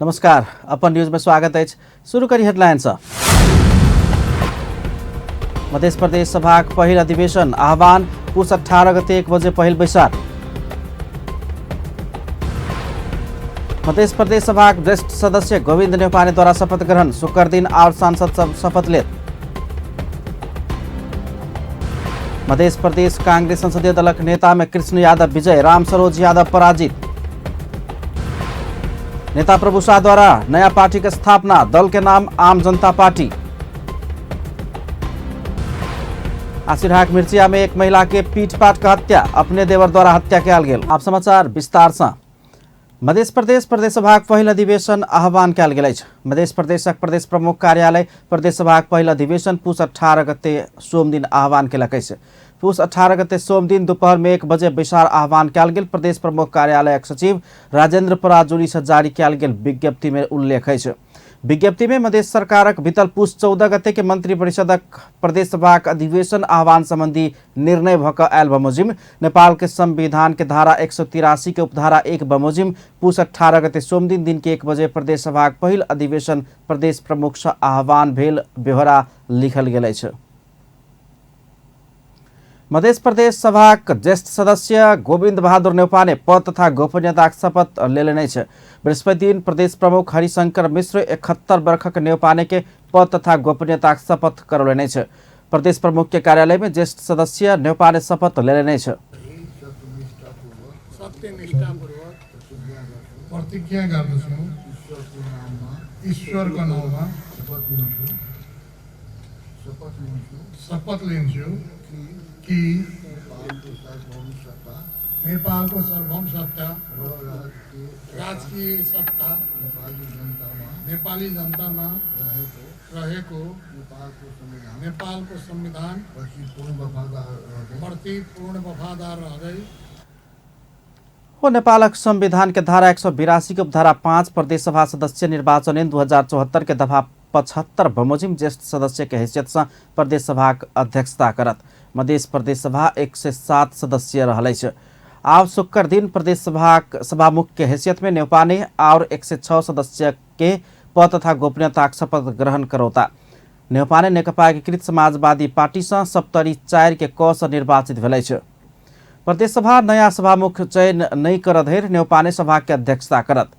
नमस्कार, अपन न्यूज में स्वागत अछि। शुरू करी हेडलाइन सँ। मध्य प्रदेश सभाक पहिल अधिवेशन आह्वान पुस 18 गते 1 बजे पहिल बैसार। मध्य प्रदेश सभाक ज्येष्ठ सदस्य गोविंद न्यौपाने द्वारा शपथ ग्रहण, शुक्र दिन और सांसद सब शपथ लेत। मध्य प्रदेश कांग्रेस संसदीय दलक नेता में कृष्ण यादव विजय, राम सरोज यादव पराजित। नेता प्रभु शाह द्वारा नया पार्टी के स्थापना, दल के नाम आम जनता पार्टी। आसिरहाक मिर्चिया में एक महिला के पीट पाट का हत्या, अपने देवर द्वारा हत्या कयल गेल। आप समाचार विस्तार से। मध्य प्रदेश प्रदेश सभाक पहिल अधिवेशन आह्वान कयल गेल अछि। मध्य प्रदेशक प्रदेश प्रमुख कार्यालय प्रदेश सभाक पहिल अधिवेशन पुस 18 गते सोमदिन आह्वान केलक अछि। पुस 18 गते सोमदिन दोपहर में 1 बजे बैसार आह्वान कयल गेल। प्रदेश प्रमुख कार्यालयक सचिव राजेंद्र पराजुली से जारी कयल गेल विज्ञप्ति में उल्लेख अछि। विज्ञप्ति में मध्य सरकारक बीतल पुस 14 गते के मंत्रिपरिषदक प्रदेश सभाक अधिवेशन आह्वान संबंधी निर्णय भऽ कऽ आयल बमोजिम नेपाल के संविधान के धारा 183 के उपधारा 1 बमोजिम पुस 18 गते सोमदिन दिन के 1 बजे प्रदेश सभाक पहिल अधिवेशन प्रदेश प्रमुख सँ आह्वान भेल ब्यौरा लिखल गेल अछि। मध्य प्रदेश सभाक ज्येष्ठ सदस्य गोविंद बहादुर न्यौपाने पद तथा गोपनीयताक शपथ लेलनि अछि। बृहस्पति दिन प्रदेश प्रमुख हरिशंकर मिश्र 71 वर्षक न्यौपाने के पद तथा गोपनीयताक शपथ करौलनि अछि। प्रदेश प्रमुख के कार्यालय में ज्येष्ठ सदस्य न्यौपाने शपथ लेलनि अछि। सत्यनिष्ठापूर्वक प्रतिज्ञा गर्दछु, ईश्वरको नाममा शपथ लिन्छु कि नेपालको सार्वभौम सत्ता, राजकीय सत्ता नेपाली जनतामा रहेको नेपालको संविधान प्रति पूर्ण वफादार रहँदै ओ नेपालक संविधान के धारा 182 के उपधारा 5 प्रदेश सभा सदस्य निर्वाचन ऐन 2074 के दफा 75 बमोजिम ज्येष्ठ सदस्य के हैसियत से प्रदेश सभाक अध्यक्षता करत। मध्य प्रदेश सभा 107 सदस्य रहल अछि। आब शुक्र दिन प्रदेश सभाक सभामुख के हैसियत में न्यौपाने और 106 सदस्य के पद तथा गोपनीयताक शपथ ग्रहण करौता। न्यौपाने नेकपा एकीकृत समाजवादी पार्टी से सप्तरी 4 के क से निर्वाचित भेल अछि। प्रदेश सभा नया सभामुख चयन नहीं कर धरि न्यौपाने सभा के अध्यक्षता करत।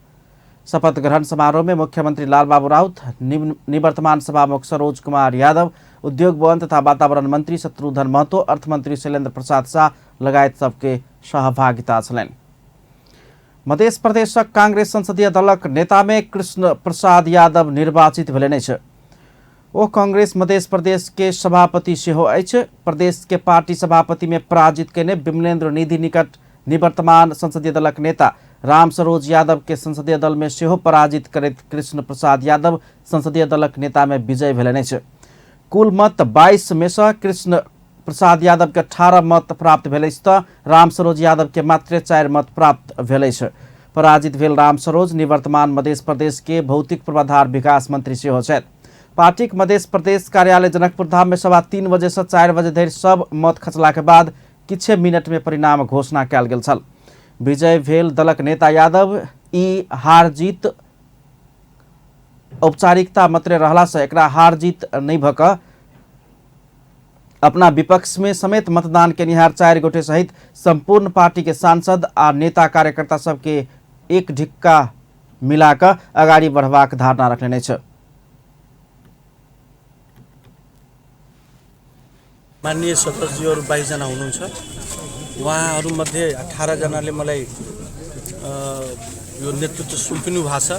शपथ ग्रहण समारोह में मुख्यमंत्री लालबाबू राउत, निवर्तमान सभामुख सरोज कुमार यादव, उद्योग वन तथा वातावरण मंत्री शत्रुघ्न महतो, अर्थमंत्री शैलेंद्र प्रसाद शाह लगायत सबके सहभागिता छलनि। मध्य प्रदेशक कांग्रेस संसदीय दलक नेता में कृष्ण प्रसाद यादव निर्वाचित भेलनि अछि। ओ कांग्रेस मध्य प्रदेश के सभापति सेहो अछि। प्रदेश के पार्टी सभापति में पराजित केने विमलेन्द्र निधि निकट निवर्तमान संसदीय दलक नेता राम सरोज यादव के संसदीय दल में सेहो पराजित करैत कृष्ण प्रसाद यादव संसदीय दलक नेता में विजय भेलनि अछि। कुल मत 22 में से कृष्ण प्रसाद यादव के 18 मत प्राप्त भेल अछि तऽ राम सरोज यादव के मात्र 4 मत प्राप्त भेल अछि। पराजित भेल राम सरोज निवर्तमान मध्य प्रदेश के भौतिक पूर्वाधार विकास मंत्री सेहो छथि। पार्टीक मध्य प्रदेश कार्यालय जनकपुर धाम में 3:15 बजे से 4 बजे धरि सब मत खचला के बाद किछे मिनट में परिणाम घोषणा कयल गेल छल। विजय भेल दलक नेता यादव ई हार जीत औपचारिकता मात्रे रहला से एकरा हार जीत नहीं भऽ कऽ अपना विपक्ष में समेत मतदान केनिहार 4 गोटे सहित संपूर्ण पार्टी के सांसद आ नेता कार्यकर्ता सबके एक ढिक्का मिलाकऽ अगाडि बढ़बाक धारणा रखने अछि। माननीय सदस्यहरू 22 जना हुनुहुन्छ, उहाँहरूमध्ये 18 जनाले मलाई यो नेतृत्व सुम्पिनु भएको छ।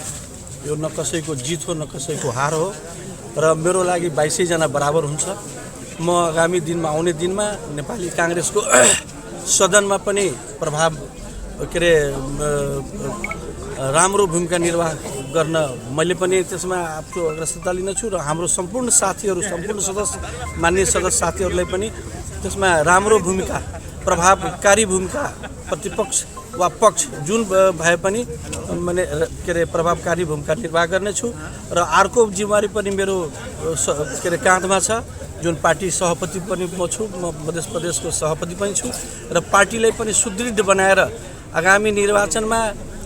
यो न कसैको जित हो न कसैको हार हो र मेरो लागि 22 जना बराबर हुन्छ। म आगामी दिनमा आउने दिनमा नेपाली काङ्ग्रेसको सदनमा पनि प्रभाव के अरे राम्रो भूमिका निर्वाह गर्न मैले पनि त्यसमा आफ्नो अग्रसरता लिनेछु र हाम्रो सम्पूर्ण साथीहरू, सम्पूर्ण सदस्य, माननीय सदस्य साथीहरूलाई पनि त्यसमा राम्रो भूमिका, प्रभावकारी भूमिका प्रतिपक्ष वा पक्ष जुन भए पनि माने के अरे प्रभावकारी भूमिका निर्वाह गर्नेछु। र अर्को जिम्मेवारी पनि मेरो के अरे काँधमा छ, जुन पार्टी सभापति पनि म छु, म मध्य प्रदेशको सभापति पनि छु र पार्टीलाई पनि सुदृढ बनाएर आगामी निर्वाचनमा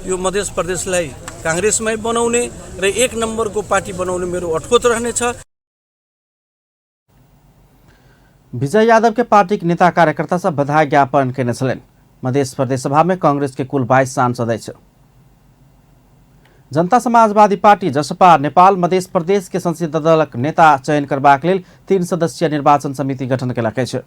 यो मध्य प्रदेशलाई काङ्ग्रेसमै बनाउने र एक नम्बरको पार्टी बनाउने मेरो अठोट रहनेछ। विजय यादव के पार्टीक नेता कार्यकर्ता सब बधाई ज्ञापन केने छलनि। मध्य प्रदेश सभा में कांग्रेस के कुल 22 सांसद अछि। जनता समाजवादी पार्टी जसपा नेपाल मध्य प्रदेश के संसदीय दलक नेता चयन करबाक लेल 3 सदस्यीय निर्वाचन समिति गठन केलक अछि।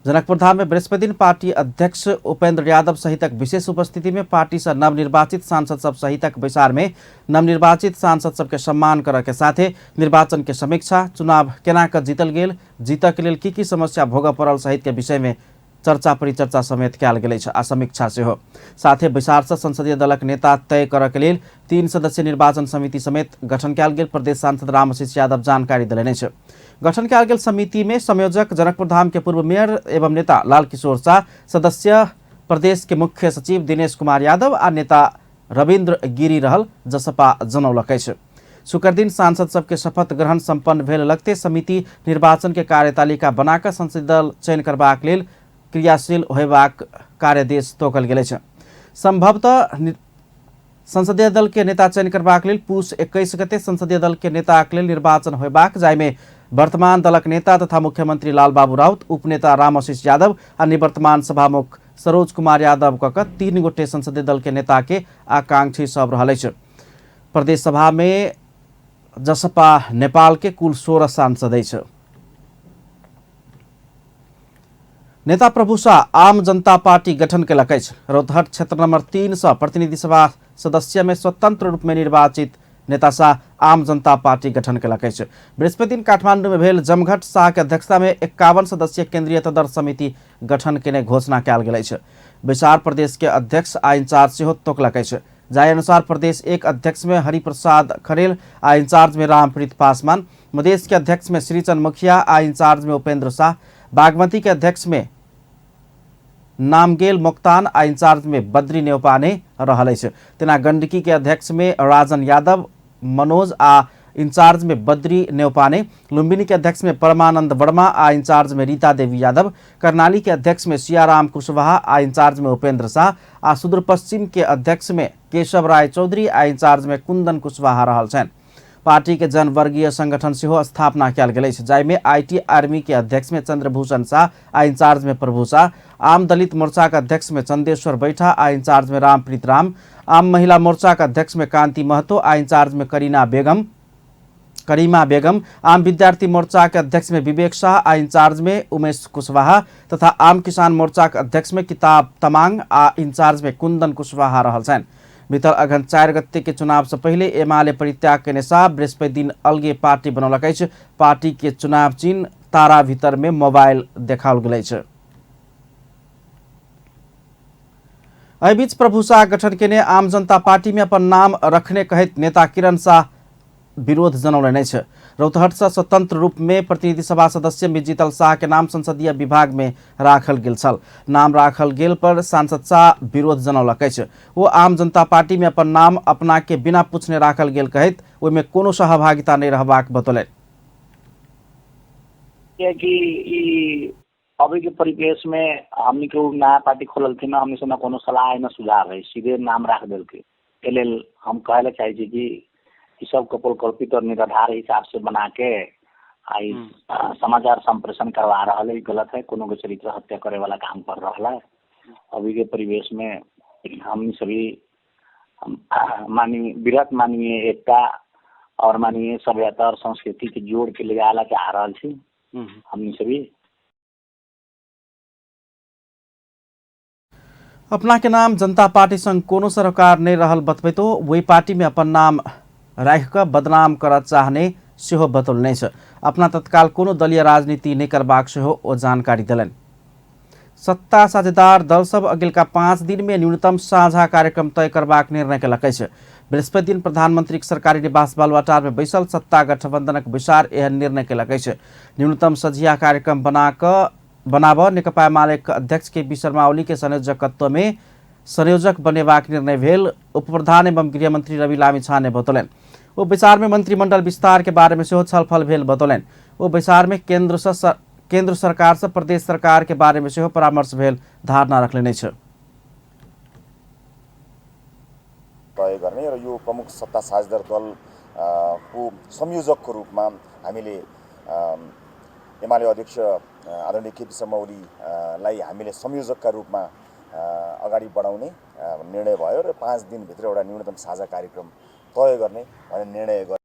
जनकपुर धाम में बृहस्पति दिन पार्टी अध्यक्ष उपेंद्र यादव सहितक विशेष उपस्थिति में पार्टी से नवनिर्वाचित सांसद सब सहितक बैसार में नवनिर्वाचित सांसद सबके सम्मान करऽ के साथे निर्वाचन के समीक्षा, चुनाव केना कऽ जीतल गेल, जीतऽ के लेल की की समस्या भोगऽ पड़ल सहित के विषय में चर्चा परिचर्चा समेत कयल गेल अछि आ समीक्षा सेहो। साथे बैसार से संसदीय दलक नेता तय करऽ के लेल 3 सदस्यीय निर्वाचन समिति समेत गठन कयल गेल प्रदेश सांसद रामआशीष यादव जानकारी देलनि अछि। गठन कयल गेल समिति में संयोजक जनकपुर धाम के पूर्व मेयर एवं नेता लाल किशोर शाह, सदस्य प्रदेश के मुख्य सचिव दिनेश कुमार यादव आ नेता रविन्द्र गिरी रहल जसपा जनौलक अछि। शुक्र दिन सांसद सबके शपथ ग्रहण सम्पन्न भेल लगते समिति निर्वाचन के कार्यतालिका बनाकऽ संसदीय दल चयन करबाक लेल क्रियाशील होयबाक कार्यदेश तोकल गेल अछि। संभवतः संसदीय दल के नेता चयन करबाक लेल पुस 21 गते संसदीय दल के नेताक लेल निर्वाचन होयबाक, जाहिमे वर्तमान दलक नेता तथा मुख्यमंत्री लालबाबू राउत, उपनेता रामआशीष यादव आ निवर्तमान सभामुख सरोज कुमार यादव कऽ कऽ 3 गोटे संसदीय दल के नेता के आकांक्षी सब रहल अछि। प्रदेश सभा में जसपा नेपाल के कुल 16 सांसद अछि। नेता प्रभु शाह आम जनता पार्टी गठन केलक अछि। रौतहट क्षेत्र नंबर 3 सँ प्रतिनिधि सभा सदस्य में स्वतंत्र रूप में निर्वाचित नेता शाह आम जनता पार्टी गठन केलक अछि। बृहस्पति दिन काठमांडू में भेल जमघट शाह के अध्यक्षता में 51 सदस्यीय केंद्रीय तदर्थ समिति गठन केने घोषणा कयल गेल अछि। बैसार प्रदेश के अध्यक्ष आ इंचार्ज सेहो तोकलक अछि। जाहि अनुसार प्रदेश 1 अध्यक्ष में हरिप्रसाद खरेल आ इंचार्ज में रामप्रीत पासवान, मधेश के अध्यक्ष में श्रीचंद मुखिया आ इंचार्ज में उपेंद्र शाह, बागमती के अध्यक्ष में नामगेल मोक्तान आ इंचार्ज में बद्री नेउपाने रहल अछि। तेना गंडकी के अध्यक्ष में राजन यादव मनोज आ इंचार्ज में बद्री नेउपाने, लुम्बिनी के अध्यक्ष में परमानंद वर्मा आ इंचार्ज में रीता देवी यादव, करनाली के अध्यक्ष में सियाराम कुशवाहा आ इंचार्ज में उपेंद्र शाह आ सुदूर पश्चिम के अध्यक्ष में केशव राय चौधरी आ इंचार्ज में कुंदन कुशवाहा रहल छनि। पार्टी के जनवर्गीय संगठन सेहो स्थापना कयल गेल अछि, जाहिमे IT army के अध्यक्ष में चंद्रभूषण शाह आ इंचार्ज में प्रभु शाह, आम दलित मोर्चा के अध्यक्ष में चंदेश्वर बैठा आ इंचार्ज में रामप्रीत राम, आम महिला मोर्चा के अध्यक्ष में कांति महतो आ इंचार्ज में करीमा बेगम, आम विद्यार्थी मोर्चा के अध्यक्ष में विवेक शाह आ इंचार्ज में उमेश कुशवाहा तथा आम किसान मोर्चा के अध्यक्ष में किताब तमांग आ इंचार्ज में कुंदन कुशवाहा रहल छनि। बीतल अघन 4 गते के चुनाव से पहले एमाले परित्याग केने शाह बृहस्पति दिन अलगे पार्टी बनौलक अछि। पार्टी के चुनाव चिन्ह तारा भीतर में मोबाइल देखाओल गेल अछि। एहि बीच प्रभु शाह गठन केने आम जनता पार्टी में अपन नाम रखने कहैत नेता किरण शाह विरोध जनौलनि अछि। रौतहट से स्वतंत्र रूप में प्रतिनिधि सभा सदस्य में जीतल शाह के नाम संसदीय विभाग में राखल गेल छल। नाम राखल गेल पर सांसद शाह विरोध जनौलक अछि। ओ आम जनता पार्टी में अपन नाम अपना के बिना पूछने राखल गेल कहैत ओहिमे कोनो सहभागिता नहीं रहबाक बतौलनि। कि ई अभी के परिवेश में हमनी के नया पार्टी खोलल थी ना, हमनी से ना कोनो सलाह है ना सुझाव है, सीधे नाम राख देलके। एहि लेल हम कहै ला चाहै छी कि ई सब कपोल कल्पित और निराधार हिसाब से बना के आ ई समाचार संप्रेषण करवा रहल है, गलत है। कोनो के चरित्र हत्या करे वाला काम कर रहा है। अभी के परिवेश में हमनी सभी माननीय विराट माननीय एकता और माननीय सभ्यता और संस्कृति के जोड़ के ले जाला चाह रहल छी हमनी सभी। अपना के नाम जनता पार्टी संग कोनो सरोकार नहीं रहल बतबैतो वही पार्टी में अपन नाम राखि कऽ बदनाम करऽ चाहने सेहो बतौलनि अछि। अपना तत्काल कोनो दलीय राजनीति नहीं करबाक सेहो ओ जानकारी देलनि। सत्ता साझेदार दल सब अगिलका 5 दिन में न्यूनतम साझा कार्यक्रम तय करबाक निर्णय केलक अछि। बृहस्पति दिन प्रधानमंत्री के सरकारी निवास बालुवाटार में बैसल सत्ता गठबंधनक बैसार एहन निर्णय केलक अछि। न्यूनतम सझिया कार्यक्रम बनाबऽ नेकपा एमाले के अध्यक्ष के पी शर्मा ओली के संयोजकत्व में संयोजक बनेबाक निर्णय भेल उपप्रधान एवं गृहमंत्री रवि लामिछाने बतौलनि। ओ बैसार में मंत्रिमंडल विस्तार के बारे में सेहो छलफल भेल बतौलनि। ओ बैसार में केंद्र सरकार से प्रदेश सरकार के बारे में सेहो परामर्श भेल धारणा रखलनि अछि। तय गर्ने र यो प्रमुख सत्ता साझेदार दल को संयोजकको रूपमा हामीले एमाले अध्यक्ष आदरणीय केपी शर्मा ओलीलाई हामीले संयोजकका रूपमा अगाडि बढाउने निर्णय भयो र 5 दिनभित्र एउटा न्यूनतम साझा कार्यक्रम तय गर्ने भन्ने निर्णय गर्यो।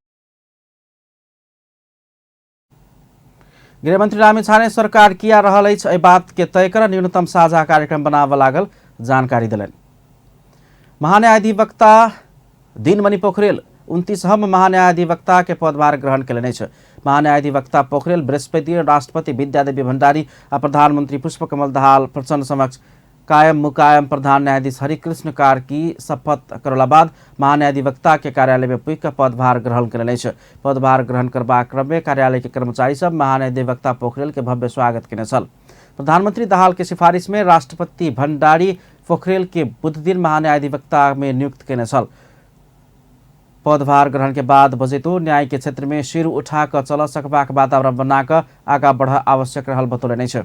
गृहमन्त्री लामिछाने सरकार किया रहल अछि एहि बात के तय कर न्यूनतम साझा कार्यक्रम बनाबऽ लागल जानकारी देलनि। महान्यायाधिवक्ता दिनमणि पोखरेल 29हम महान्यायाधिवक्ता के पदभार ग्रहण कयलनि अछि। महान्यायाधिवक्ता पोखरेल बृहस्पति राष्ट्रपति विद्यादेवी भण्डारी आ प्रधानमन्त्री पुष्पकमल दाहाल प्रचण्ड समक्ष कायम मुकायम प्रधान न्यायाधीश हरिकृष्ण कार्की शपथ करौला बाद महान्यायाधिवक्ता के कार्यालय में पुगि कऽ पदभार ग्रहण कयलनि अछि। पदभार ग्रहण करबाक क्रम में कार्यालय के कर्मचारी सब महान्यायाधिवक्ता पोखरेल के भव्य स्वागत केने छल। प्रधानमंत्री दाहाल के सिफारिश में राष्ट्रपति भण्डारी पोखरेल के बुधदिन महान्यायाधिवक्ता में नियुक्त केने छल। पदभार ग्रहण के बाद बजैतो न्याय के क्षेत्र में सिर उठा कऽ चल सकबाक वातावरण बना कऽ आगाँ बढ़ आवश्यक रहल बतौलनि अछि।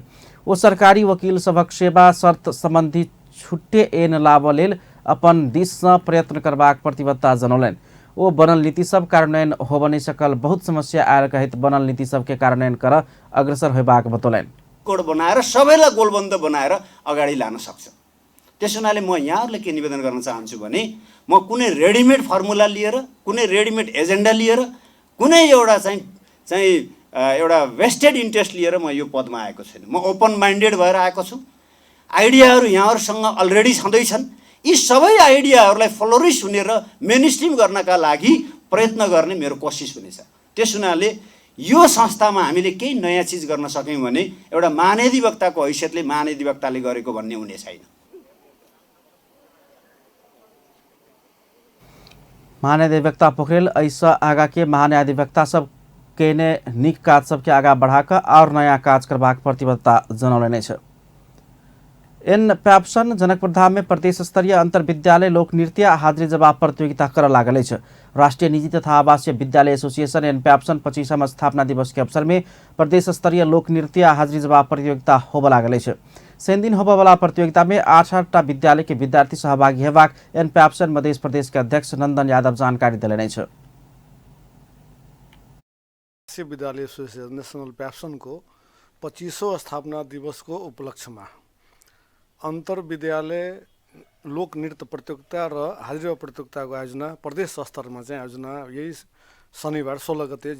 ओ सरकारी वकील सभक सेवा शर्त संबंधी छुट्टे ऐन लाबऽ लेल अपन दिस सँ प्रयत्न करबाक प्रतिबद्धता जनौलनि। ओ बनल नीति सब कार्यान्वयन होबऽ नहि सकल बहुत समस्या आयल कहैत बनल नीति सबके कार्यान्वयन कर अग्रसर होयबाक बतौलनि। कोड बनाएर सबैलाई गोलबन्द बनाएर अगाडि लान सक्छ। त्यस हुनाले म यहाँहरूलाई के निवेदन गर्न चाहन्छु भने म कुनै रेडिमेड फर्मुला लिएर, कुनै रेडिमेड एजेन्डा लिएर, कुनै एउटा चाहिँ चाहिँ एउटा भेस्टेड इन्ट्रेस्ट लिएर म यो पदमा आएको छैन। म ओपन माइन्डेड भएर आएको छु। आइडियाहरू यहाँहरूसँग अलरेडी छँदैछन्। यी सबै आइडियाहरूलाई फ्लोरिस हुने र मेन स्ट्रिम गर्नका लागि प्रयत्न गर्ने मेरो कोसिस हुनेछ। त्यस हुनाले यो संस्थामा हामीले केही नयाँ चिज गर्न सक्यौँ भने एउटा महाधिवक्ताको हैसियतले महाधिवक्ताले गरेको भन्ने हुने छैन। महान्यायाधिवक्ता पोखरेल एहिसँ आगाँ के महान्यायाधिवक्ता सब केने नीक काज सबके आगाँ बढ़ा कऽ आओर नयाँ काज करबाक प्रतिबद्धता जनौलनि अछि। एन प्याप्सन जनकपुर धाम में प्रदेश स्तरीय अंतर विद्यालय लोक नृत्य आ हाजिरी जवाब प्रतियोगिता करऽ लागल अछि। राष्ट्रीय निजी तथा आवासीय विद्यालय एसोसिएशन एन प्याप्सन 25म स्थापना दिवस के अवसर में प्रदेश स्तरीय लोक नृत्य आ हाजिरी जवाब प्रतियोगिता होबऽ लागल अछि। शनिदिन होबऽ वाला प्रतियोगिता में 8-8टा विद्यालय के विद्यार्थी सहभागी हेबाक एन प्याप्सन मध्य प्रदेश के अध्यक्ष नंदन यादव जानकारी देलनि अछि। राष्ट्रिय विद्यालय एसोसिएसन नेसनल प्याप्सनको 25औं स्थापना दिवसको उपलक्ष्यमा अन्तर्विद्यालय लोक नृत्य प्रतियोगिता र हाजिरा प्रतियोगिताको आयोजना प्रदेश स्तरमा चाहिँ आयोजना यही शनिबार 16 गते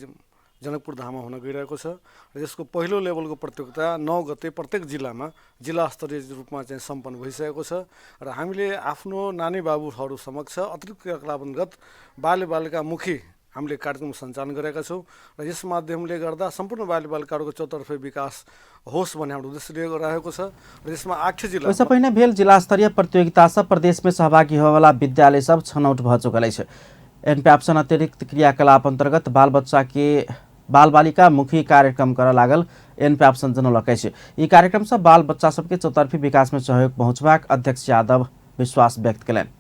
जनकपुर धाममा हुन गइरहेको छ र यसको पहिलो लेभलको प्रतियोगिता 9 गते प्रत्येक जिल्लामा जिल्ला स्तरीय रूपमा चाहिँ सम्पन्न भइसकेको छ र हामीले आफ्नो नानी बाबुहरू समक्ष अतिरिक्त क्रियाकलाप अन्तर्गत बालबालिकामुखी हामीले कार्यक्रम सञ्चालन गरेका छौँ र यस माध्यमले गर्दा सम्पूर्ण बालबालिकाहरूको चौतर्फे विकास होस् भन्ने हाम्रो उद्देश्य लिएको रहेको छ र यसमा 8 जिल्ला ओहिसँ पहिने भेल जिला स्तरीय प्रतियोगिता सब प्रदेश में सहभागी होबऽवला विद्यालय सब छनौट भऽ चुकल अछि। एनप्याप्सन अतिरिक्त क्रियाकलाप अंतर्गत बाल बच्चा के बाल बालिका मुखी कार्यक्रम करऽ लागल एनप्याप्सन जनौलक अछि। ई कार्यक्रम सँ बाल बच्चा सबके चौतर्फी विकास में सहयोग पहुँचबाक अध्यक्ष यादव विश्वास व्यक्त कयलनि।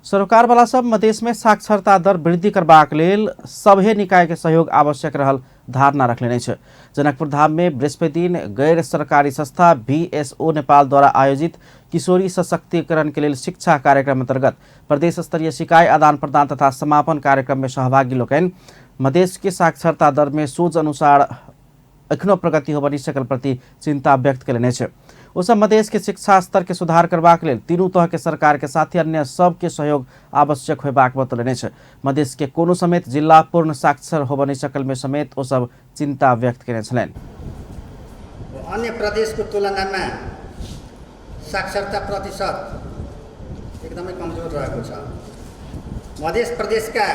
सरोकारवाला सब मधेश में साक्षरता दर वृद्धि करबाक लेल सभे निकाय के सहयोग आवश्यक रहल धारणा रखलनि अछि। जनकपुर धाम में बृहस्पति दिन गैर सरकारी संस्था बीएसओ नेपाल द्वारा आयोजित किशोरी सशक्तिकरण के लेल शिक्षा कार्यक्रम अंतर्गत प्रदेश स्तरीय सिकाई आदान प्रदान तथा समापन कार्यक्रम में सहभागी लोकनि मधेश के साक्षरता दर में सोच अनुसार एखनो प्रगति होबऽ नहि सकल प्रति चिंता व्यक्त कयलनि अछि। ओ सब मधेश के शिक्षा स्तर के सुधार करबाक लेल तीनू तह के सरकार के साथ ही अन्य सब के सहयोग आवश्यक होयबाक बतौलनि अछि। मधेश के कोनो समेत जिल्ला पूर्ण साक्षर होबऽ नहि सकल में समेत ओ सब चिंता व्यक्त कयने छलनि। अन्य प्रदेशको तुलनामा साक्षरता प्रतिशत एकदमै कमजोर रहेको छ। मध्य प्रदेशका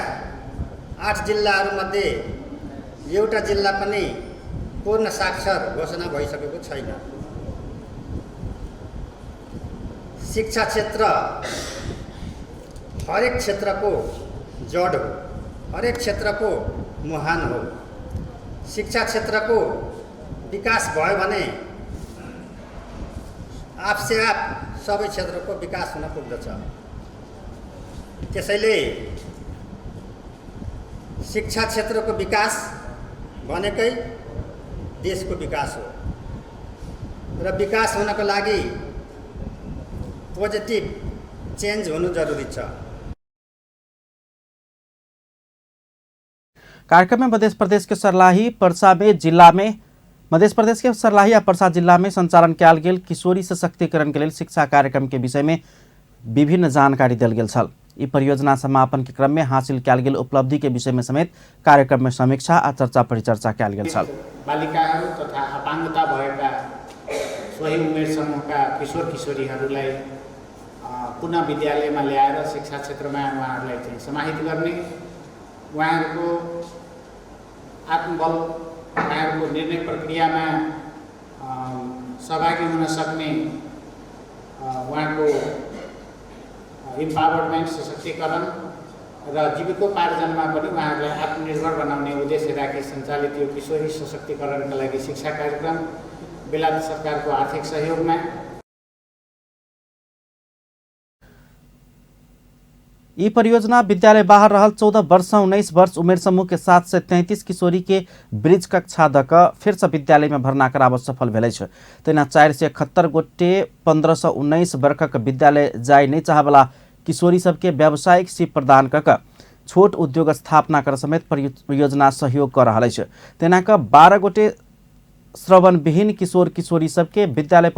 8 जिल्लाहरूमध्ये एउटा जिल्ला पनि पूर्ण साक्षर घोषणा भइसकेको छैन। शिक्षा क्षेत्र हरेक क्षेत्रको जड हो, हरेक क्षेत्रको मुहान हो। शिक्षा क्षेत्रको विकास भयो भने आफसे आफ सबै क्षेत्रको विकास हुन पुग्दछ। त्यसैले शिक्षा क्षेत्रको विकास भनेकै देशको विकास हो र विकास हुनको लागि पोजिटिभ चेन्ज हुनु जरुरी छ। कार्यक्रम में मध्य प्रदेश के सर्लाही पर्सा में जिला में मध्य प्रदेश के सर्लाही आ पर्सा जिला में संचालन कयल गेल किशोरी सशक्तिकरण के लेल शिक्षा कार्यक्रम के विषय में विभिन्न जानकारी देल गेल छल। ई परियोजना समापन के क्रम में हासिल कयल गेल उपलब्धि के विषय में समेत कार्यक्रम में समीक्षा आ चर्चा परिचर्चा कयल गेल छल। बालिकाहरू तथा अपाङ्गता भएका सोही उमेर समूहका किशोर किशोरीहरूलाई पुनः विद्यालयमा ल्याएर शिक्षा क्षेत्रमा उहाँहरूलाई चाहिँ समाहित गर्ने, उहाँहरूको आत्मबल, उहाँहरूको निर्णय प्रक्रियामा सहभागी हुन सक्ने, उहाँको इम्पावरमेन्ट, सशक्तिकरण र जीविकोपार्जनमा पनि उहाँहरूलाई आत्मनिर्भर बनाउने उद्देश्य राखी सञ्चालित यो किशोरी सशक्तिकरणका लागि शिक्षा कार्यक्रम बेलायत सरकारको आर्थिक सहयोगमा ई परियोजना विद्यालय बाहर रहल 14 वर्ष 19 वर्ष उमेर समूह के 733 किशोरी के ब्रिज कक्षा दऽ कऽ फेरसँ विद्यालय में भर्ना कराबऽ सफल भेल अछि। तहिना 471 गोटे 1519 वर्षक विद्यालय जाय नहि चाहवला किशोरी सबके व्यावसायिक सीप प्रदान कऽ कऽ छोट उद्योग स्थापना कर समेत परियोजना सहयोग कऽ रहल अछि। तहिना कऽ 12 गोटे श्रवणविहीन किशोर किशोरी सबके विद्यालय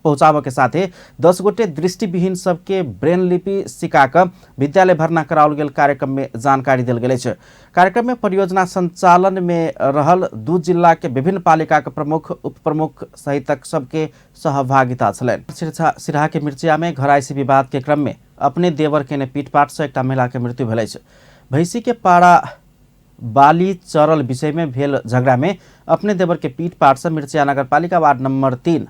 पहुँचाबऽ के साथे 10 गोटे दृष्टिविहीन सबके ब्रेन लिपि सिखा कऽ विद्यालय भर्ना कराओल गेल कार्यक्रम में जानकारी देल गेल अछि। कार्यक्रम में परियोजना संचालन में रहल 2 जिला के विभिन्न पालिका के प्रमुख उपप्रमुख सहितक सबके सहभागिता छलनि। सिरहा के मिर्चिया में घरायसी विवाद के क्रम में अपने देवर के ने पीटपाट से एकटा महिला के मृत्यु भेल अछि। भैंसी के पाड़ा बाली चरल विषय में भेल झगड़ा में अपने देवर के पीटपाट से मिर्चिया नगरपालिका वार्ड नंबर 3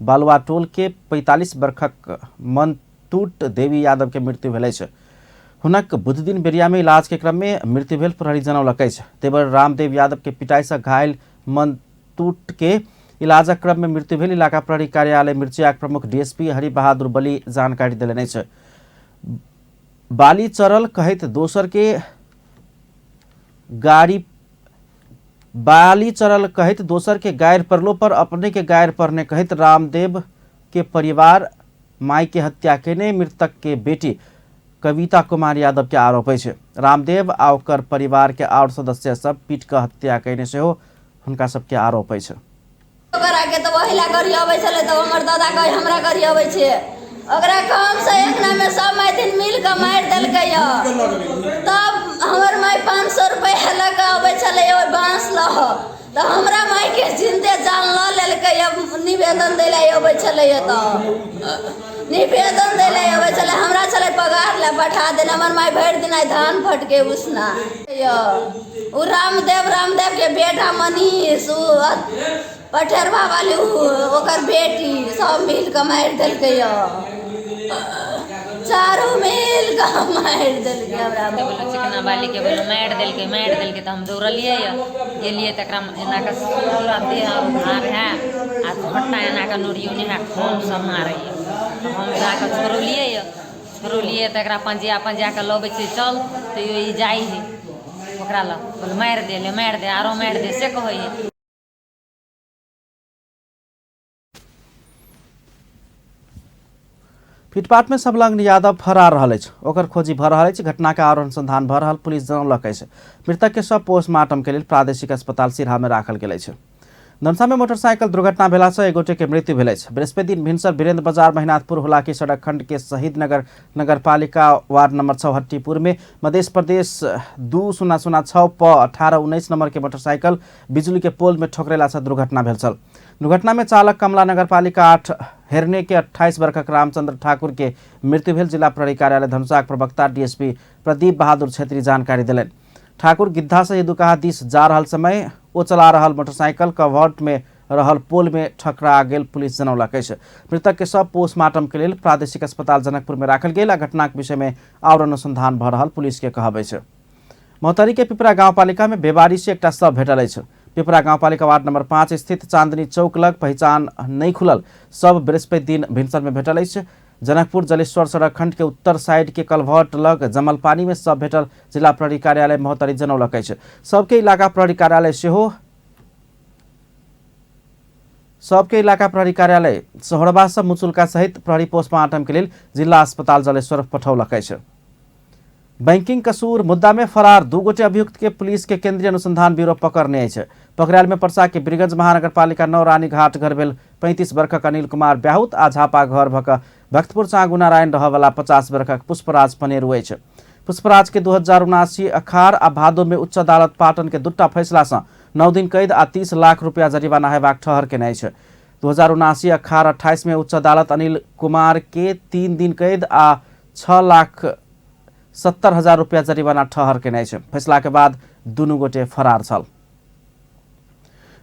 बालुआ टोल के 45 वर्षक मंतूट देवी यादव के मृत्यु भेल अछि। हुनक बुधदिन बेरिया में इलाज के क्रम में मृत्यु भेल प्रहरी जनौलक अछि। देवर रामदेव यादव के पिटाई से घायल मंतूट के इलाजक क्रम में मृत्यु भेल इलाका प्रहरी कार्यालय मिर्चियाक प्रमुख डीएसपी हरिबहादुर बली जानकारी देलनि अछि। बाली चरल कहैत दोसर के गाड़ी बाली चरल कहैत दोसर के गायर पड़लो पर अपने के गायर पड़ने कहैत रामदेव के परिवार माई के हत्या केने मृतक के बेटी कविता कुमार यादव के आरोप अछि। रामदेव आ ओकर परिवार के और सदस्य सब पीट के हत्या केने सेहो हुनका सबके आरोप अछि। ओकरा के तऽ वही ला गरी अबै छलै तऽ हमर दादा कहे हमरा गरी अबै छै, ओकरा काम से अंगना में सब मैथिल मिल के मारि देलकै। तब हमर माय 500 रुपया लऽ के अबै छलै ओहि बाँस लऽ, तऽ हमरा माय के जिंदे जान लऽ लेलकै। निवेदन दै लए अबै छलै, तऽ निवेदन दै लए अबै छलै, हमरा छलै पगार लए पठा देने। हमर माय भरि दिन आइ धान फटके उसना। ओ रामदेव, रामदेव के बेटा मनीष, ओ पठेरवा वाली ओकर बेटी सब मिल के मारि देलकै। चारू मिल के मारि देलकै हमरा। चिकना बाली के बोलो मारि देलकै, मारि देलकै तऽ हम दौड़लियै गेलियै तऽ एकरा एना कऽ पूरा देह भार है आ झोटा एना कऽ नोरियोने है, खून सब मारैए। तऽ हम जाकऽ छोड़ौलियै, छोड़ौलियै तऽ एकरा पंजिया पंजिया कऽ लबै छियै, चल तैयो ई जाइ है ओकरा लग, बोल मारि दे ले, मारि दे, आरो मारि दे से कहैए। पीटपाट में संलग्न यादव फरार रहल अछि, ओकर खोजी भऽ रहल अछि। घटना के आर अनुसंधान भऽ रहल पुलिस जनौलक अछि। मृतक के शव पोस्टमार्टम के लेल प्रादेशिक अस्पताल सिरहा में राखल गेल अछि। धनुषा में मोटरसाइकिल दुर्घटना भेला से एक गोटे के मृत्यु भेल अछि। बृहस्पति दिन भिनसर वीरेंद्र बाजार महिनाथपुर हुलाकी सड़क खंड के शहीद नगर नगरपालिका वार्ड नंबर 6 हट्टीपुर में मध्य प्रदेश 2006 प 1819 नंबर के मोटरसाइकिल बिजुली के पोल में ठोकरेला से दुर्घटना भेल छल। दुर्घटना में चालक कमला नगरपालिका 8 हेरने के 28 वर्षक रामचंद्र ठाकुर के मृत्यु भेल। जिला प्रहरी कार्यालय धनुषाक प्रवक्ता डीएसपी प्रदीप बहादुर छेत्री जानकारी देलनि। ठाकुर गिद्धा से यदुकाहा दिस जा रहल समय ओ चला रहल मोटरसाइकिल कवर्ट में रहल पोल में ठकरा गेल पुलिस जनौलक अछि। मृतक के शव पोस्टमार्टम के लेल प्रादेशिक अस्पताल जनकपुर में राखल गेल आ घटनाक विषय में और अनुसंधान भऽ रहल पुलिस के कहब अछि। महोत्तरी के पिपरा गाउँपालिका में बेबारी से एकटा शव भेटल अछि। पिपरा गाउँपालिका वार्ड नंबर 5 स्थित चांदनी चौक लग पहिचान नहि खुलल शव बृहस्पति दिन भिनसर में भेटल अछि। जनकपुर जलेश्वर सड़क खंड के उत्तर साइड के कलभट लग जमल पानी में शव भेटल जिला प्रहरी कार्यालय महोत्तरी जनौलक अछि। सबके इलाका प्रहरी कार्यालय सेहो सबके इलाका प्रहरी कार्यालय सोहरबा से मुचुल्का सहित प्रहरी पोस्टमार्टम के लेल जिला अस्पताल जलेश्वर पठौलक अछि। बैंकिंग कसूर मुद्दा में फरार 2 गोटे अभियुक्त के पुलिस के केंद्रीय अनुसंधान ब्यूरो पकड़ने अछि। पकड़ायल में पर्सा के बीरगंज महानगरपालिका 9 रानीघाट घर भेल 35 वर्षक अनिल कुमार ब्याहुत आ झापा घर भक भक्तपुर चाँगु नारायण रहवला 50 वर्षक पुष्पराज पनेरू अछि। पुष्पराज के 2079 अखार आ भादो में उच्च अदालत पाटन के 2टा फैसला से 9 दिन कैद आ 30 लाख रुपया जरिमाना हेबाक ठहर केने अछि। 2079 अखार 28 में उच्च अदालत अनिल कुमार के 3 दिन कैद आ 6,70,000 रुपया जरिमाना ठहर केने अछि। फैसला के बाद दुनू गोटे फरार छल।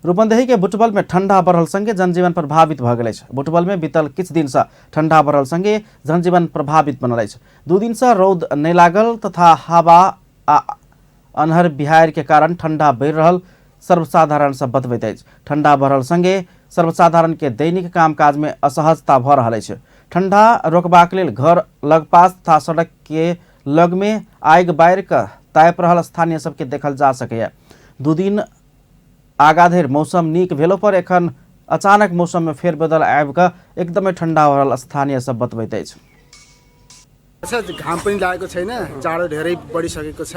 रूपन्देही के बुटबल में ठंडा बढ़ल संगे जनजीवन प्रभावित भ गेल अछि। बुटबल में बीतल किछु दिन से ठंडा बढ़ल संगे जनजीवन प्रभावित बनल अछि। 2 दिन से रौद नहि लागल तथा हवा आ अन्हर बिहार के कारण ठंडा बढ़ि रहल सर्वसाधारण सब बतबैत अछि। ठंडा बढ़ल संगे सर्वसाधारण के दैनिक कामकाज में असहजता भ रहल अछि। ठंडा रोकबाक लेल घर लगपास तथा सड़क के लग में आगि बारि कऽ तापि रहल स्थानीय सबके देखल जा सकैए। 2 दिन आगा धरि मौसम नीक भेलो पर एखन अचानक मौसम में फेरबदल आबि कऽ एकदमै ठंडा भऽ रहल स्थानीय सब बतबैत अछि। अच्छा, घाम पनि लागेको छैन, जाडो धेरै बढिसकेको छ।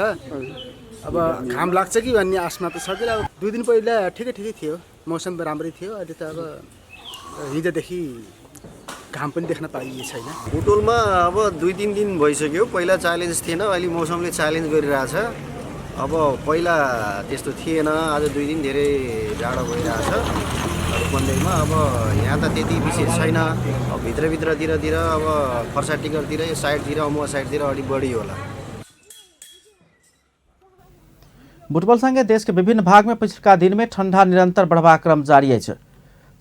अब घाम लाग्छ कि भन्ने आशमा त छ कि अब 2 दिन पहिला ठिकै ठिकै थियो, मौसम राम्रै थियो। अहिले त अब हिजोदेखि घाम पनि देख्न पाइएको छैन। बुटोलमा अब 2-3 दिन भइसक्यो, पहिला च्यालेन्ज थिएन, अहिले मौसमले च्यालेन्ज गरिरहेछ। अब पहिला त्यस्तो थिएन, आज 2 दिन धेरै जाडो भइरहेछ रूपन्देहीमा। अब यहाँ त त्यति विशेष छैन, अब भित्रभित्रतिर अब फर्साटिकरतिर यो साइडतिर अमुवा साइडतिर अलिक बढी होला। बुटबलसँगै देश के विभिन्न भाग में पिछलका दिन में ठंडा निरंतर बढ़बाक क्रम जारी अछि।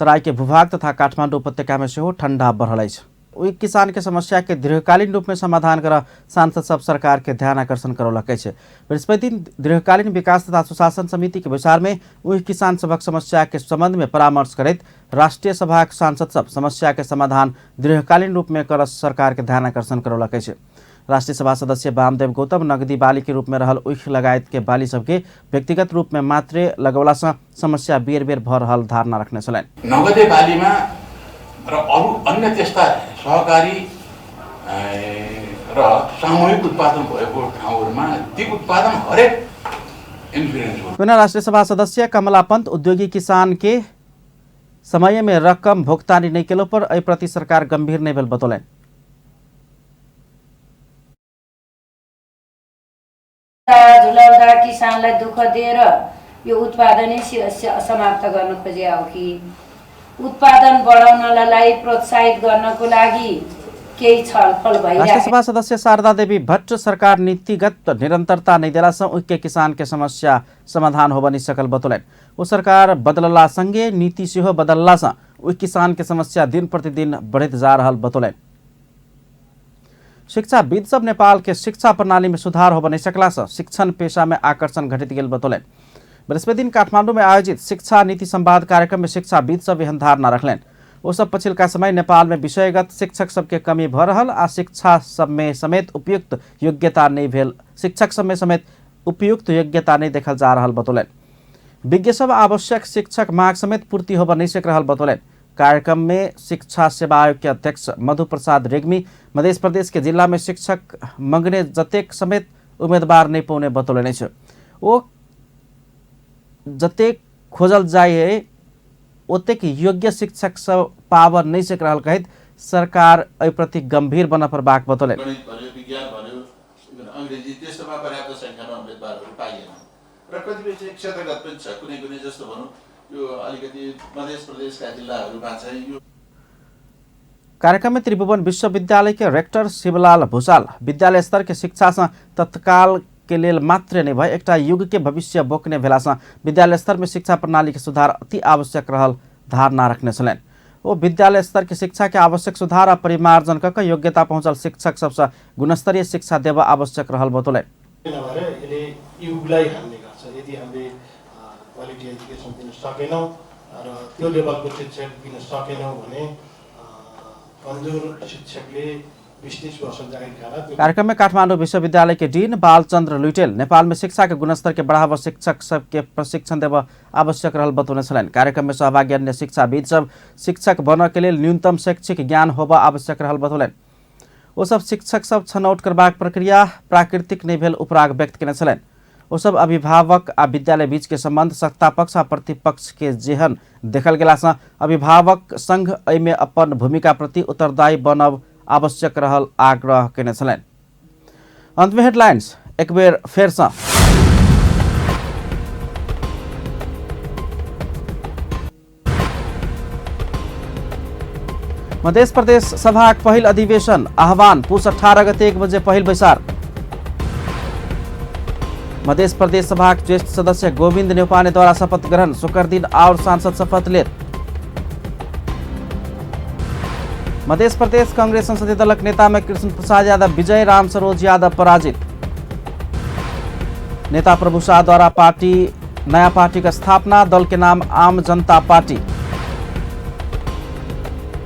तराई के भूभाग तथा काठमाडौँ उपत्यका में सेहो ठंडा बढ़ल अछि। ओहि किसान के समस्या के दीर्घकालीन रूप में समाधान कर सांसद सब सरकार के ध्यान आकर्षण करौलक अछि। बृहस्पति दिन दीर्घकालीन विकास तथा सुशासन समिति के बैसार में ओहि किसान सभक समस्या के संबंध में परामर्श करैत राष्ट्रीय सभाक सांसद सब समस्या के समाधान दीर्घकालीन रूप में कर सरकार के ध्यान आकर्षण करौलक अछि। राष्ट्रीय सभा सदस्य वामदेव गौतम नगदी बाली के रूप में रहल उख लगायत के बाली सबके व्यक्तिगत रूप में मात्रे लगौला से समस्या बेर बेर भ रहल धारणा रखने छलनि। नगदे बालीमा र अरू अन्य त्यस्ता सहकारी र सामूहिक उत्पादन भएको ठाउँहरूमा ती उत्पादन हरेक इन्सुरेन्स हो। पुनः राष्ट्रीय सभा सदस्य कमला पंत उद्योगी किसान के समय में रकम भुगतानी नहीं केलो पर एहि प्रति सरकार गंभीर नहीं भेल बतौलनि। झुलाउँदा किसानलाई दुःख दिएर यो उत्पादनै समाप्त गर्न खोजे हो कि उत्पादन बढाउनलाई प्रोत्साहित गर्नको लागि केही छलफल भइरहेको। राष्ट्रीय सभा सदस्य शारदा देवी भट्ट सरकार नीतिगत निरंतरता नहीं देला से उनके किसान के समस्या समाधान हो बनी सकल बतौलनि। ओ सरकार बदलला संगे नीति सेहो बदलला से ओहि किसान के समस्या दिन प्रतिदिन बढ़ैत जा रहल बतौलनि। शिक्षाविद सब नेपाल के शिक्षा प्रणाली में सुधार हो नहीं सकला से शिक्षण पेशा में आकर्षण घटित गेल बतौलनि। बृहस्पति दिन काठमांडू में आयोजित शिक्षा नीति संवाद कार्यक्रम में शिक्षाविद सब एहन धारणा रखलनि। ओ सब पछिलका समय नेपाल में विषयगत शिक्षक सबके कमी भ रहल आ शिक्षा सब में समेत उपयुक्त योग्यता नहीं भेल शिक्षक सब में समेत उपयुक्त योग्यता नहीं देखल जा रहल बतौलनि। विज्ञ सब आवश्यक शिक्षक माग समेत पूर्ति होब नहीं सक रहल बतौलनि। कार्यक्रम में शिक्षा सेवा आयोग के अध्यक्ष मधु प्रसाद रेग्मी मध्य प्रदेश के जिला में शिक्षक मंगने जतेक समेत उम्मीदवार नहीं पौने बतौलनि अछि। ओ जतेक खोजल जाए ओतेक योग्य शिक्षक सब पावर नहीं सक रहल कहैत सरकार एहि प्रति गंभीर बन पड़बाक बतौलनि। गणित भन्यो, विज्ञान भन्यो, अंग्रेजी त्यस्तोमा पर्याप्त संख्यामा उम्मेदवारहरू पाइएन र कतिपय चाहिँ क्षेत्रगत पनि छ। कुनै कुनै जस्तो भनौँ यो अलिकति मध्य प्रदेशका जिल्लाहरूमा चाहिँ यो। कार्यक्रम में त्रिभुवन विश्वविद्यालय के रेक्टर शिवलाल भूषाल विद्यालय स्तर के शिक्षा से तत्काल के लेल मात्र नहीं भए एकटा युग के भविष्य बोकने भेला से विद्यालय स्तर में शिक्षा प्रणाली के सुधार अति आवश्यक रहल धारणा रखने छलनि। ओ विद्यालय स्तर के शिक्षा के आवश्यक सुधार आ परिमार्जन कऽ योग्यता पहुँचल शिक्षक सबसँ गुणस्तरीय शिक्षा देब आवश्यक रहल बतौलनि। यसले युगलाई हान्ने गर्छ। यदि हामीले क्वालिटी एजुकेसन दिन सकेनौँ र त्यो लेभलको शिक्षक दिन सकेनौँ भने कमजोर शिक्षकले 20-30 वर्ष जागिर खाएर। कार्यक्रम में काठमांडू विश्वविद्यालय के डीन बालचंद्र लुइटेल नेपाल में शिक्षा के गुणस्तर के बढ़ावा शिक्षक सबके प्रशिक्षण देव आवश्यक रहल बतौने छलनि। कार्यक्रम में सहभागी अन्य शिक्षाविद सब शिक्षक बन के लेल न्यूनतम शैक्षिक ज्ञान होब आवश्यक रहल बतौलनि। ओ सब शिक्षक सब छनौट करबाक प्रक्रिया प्राकृतिक नहि भेल उपराग व्यक्त केने छलनि। ओ सब अभिभावक आ विद्यालय बीच के संबंध सत्ता पक्ष आ प्रतिपक्ष के जेहन देखल गेला सँ अभिभावक संघ एहिमे अपन भूमिका प्रति उत्तरदायी बनब आवश्यक रहल आग्रह केने छलनि। अंत में हेडलाइंस एक बेर फेर सँ। मध्य प्रदेश सभाक पहिल अधिवेशन आह्वान पुस 18 गते 1 बजे पहिल बैसार। मध्य प्रदेश सभाक ज्येष्ठ सदस्य गोविंद न्यौपाने द्वारा शपथ ग्रहण, शुक्र दिन और सांसद शपथ लेत। मध्य प्रदेश कांग्रेस संसदीय दलक नेता में कृष्ण प्रसाद यादव विजय, राम सरोज यादव पराजित। नेता प्रभु शाह द्वारा पार्टी नया पार्टी का स्थापना, दल के नाम आम जनता पार्टी।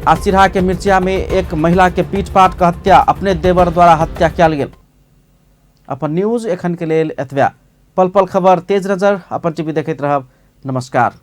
आ सिरहा के मिर्चिया में एक महिला के पीट पाट के हत्या, अपने देवर द्वारा हत्या कयल गेल। अपन न्यूज एखन के लेल एतबे। पल पल खबर तेज नजर अपन टीवी देखैत रहब। नमस्कार।